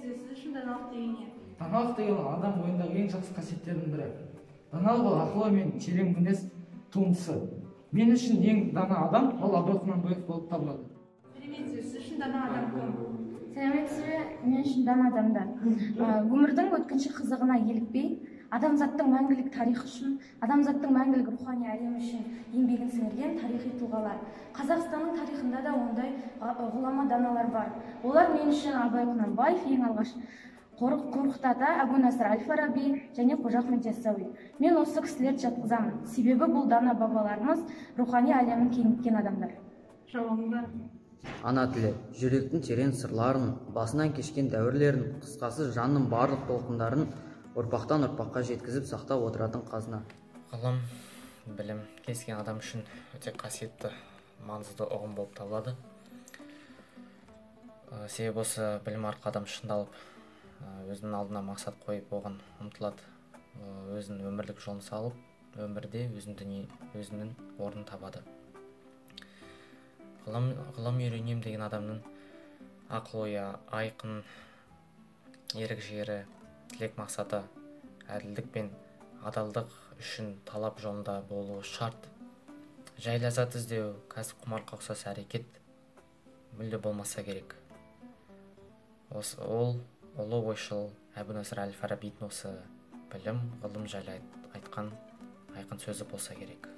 Сәлеметсіз, сіз үшін даналық деген не? Даналық деген ол адам бойындағы ең жақсы қасиеттердің бірі. Даналық ол ақыл ой мен терең мінез туындысы. Мен үшін ең дана адам ол Абай Құнанбаев болып табылады. Сәлеметсіз, сіз үшін дана адам кім? Сәлеметсіз бе, мен үшін дана адамдар. Өмірдің өткінші қызығына елікпей, адамзаттың мәңгілік тарихы үшін, адамзаттың мәңгілік рухани әлемі үшін еңбегін сіңірген тарихи тұлғалар. Қазақстанның тарихында да ондай ғұлама даналар бар. Олар мен үшін Абай Құнанбаев ең алғаш, Қорқыт ата, Әбу Насыр әл-Фараби және Қожа Ахмет Яссауи. Мен осы кісілерді жатқызамын. Себебі бұл дана бабаларымыз рухани әлемін кеңіткен адамдар. Жауабыңыз. Ана тілі, жүректің терең сырларын, басынан кешкен дәуірлерін, қысқасы жанның барлық толқындарын ұрпақтан ұрпаққа жеткізіп сақтап отыратын қазына. Ғылым, білім кез келген адам үшін өте қасиетті, маңызды ұғым болып табылады. Себебі осы білім арқылы адам шыңдалып, өзінің алдына мақсат қойып, оған ұмтылады, өзінің өмірлік жолын салып, өмірде өзінің орнын табады. Ғылым үйренем деген адамның ақыл ойы айқын, ерік-жігері, тілек мақсаты, әділдік пен адалдық үшін талап жолында болуы шарт. Жай ләззат іздеу, кәсіп құмарлыққа ұқсас әрекет мүлде болмаса керек. Ол ұлы ойшыл Әбу Насыр әл-Фарабидің осы білім, ғылым жайлы айтқан айқын сөзі болса керек.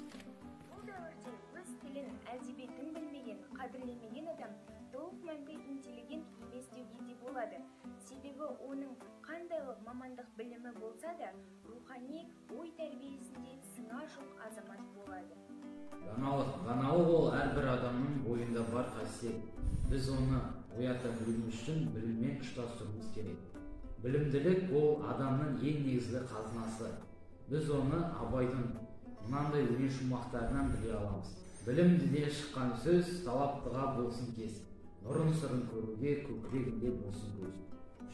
Бұл дәуірде өз тілін, әдебиетін білмеген, қадірлемеген адам толық мәнді интеллигент емес деуге де болады. Себебі оның қандай мамандық білімі болса да, рухани ой тәрбиесінде сыңар жоқ азамат болады. Даналық ол әрбір адамның бойында бар қасиет. Біз оны оята білуіміз үшін біліммен ұштастыруымыз керек. Білімділік ол адамның ең негізгі қазынасы. Біз оны Абайдың мынандай өлең шумақтарынан біле аламыз. Білімдіден шыққан сөз талаптыға болсын кез. Нұрын сырын көруге көкірегінде болсын көз.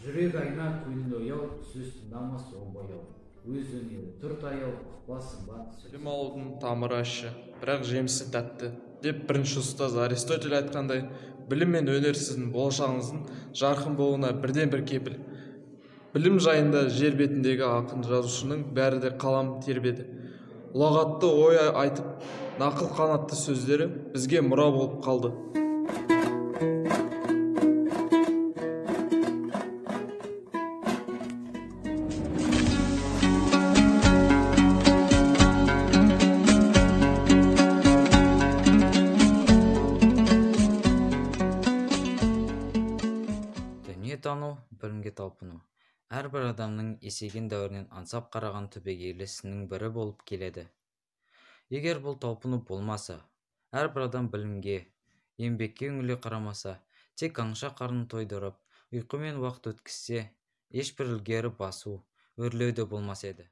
Жүрек айна, көңіл ояу, сөз тыңдамас ол баяу. Өз өнері тұр таяу, ұқпас сымбат сөз. Білім алудың тамыры ащы, бірақ жемісі тәтті, деп бірінші ұстаз Аристотель айтқандай, білім мен өнер сіздің болашағыңыздың жарқын болуына бірден бір кепіл. Білім жайында жер бетіндегі ақын жазушының бәрі де қалам тербеді. Ұлағатты ой айтып, нақыл қанатты сөздері бізге мұра болып қалды. Дүниетану, білімге талпыну. Әрбір адамның есейген дәуірінен аңсап қараған түбегейлі ісінің бірі болып келеді. Егер бұл талпыну болмаса, әрбір адам білімге, еңбекке үңіле қарамаса, тек аңша қарнын тойдырып, ұйқымен уақыт өткізсе, ешбір ілгері басу, өрлеу де болмас еді.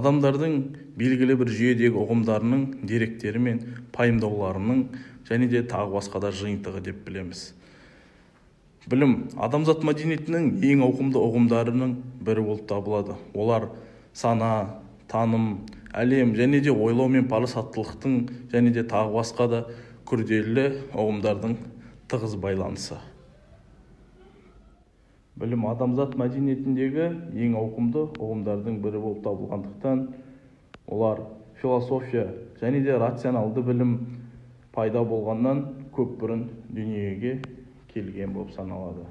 Адамдардың белгілі бір жүйедегі ұғымдарының, деректері мен пайымдауларының және де тағы басқа да жиынтығы деп білеміз. Білім адамзат мәдениетінің ең ауқымды ұғымдарының бірі болып табылады. Олар сана, таным, әлем және де ойлау мен парасаттылықтың және де тағы басқа да күрделі ұғымдардың тығыз байланысы. Білім адамзат мәдениетіндегі ең ауқымды ұғымдардың бірі болып табылғандықтан, олар философия және де рационалды білім пайда болғаннан көп бұрын дүниеге келген болып саналады.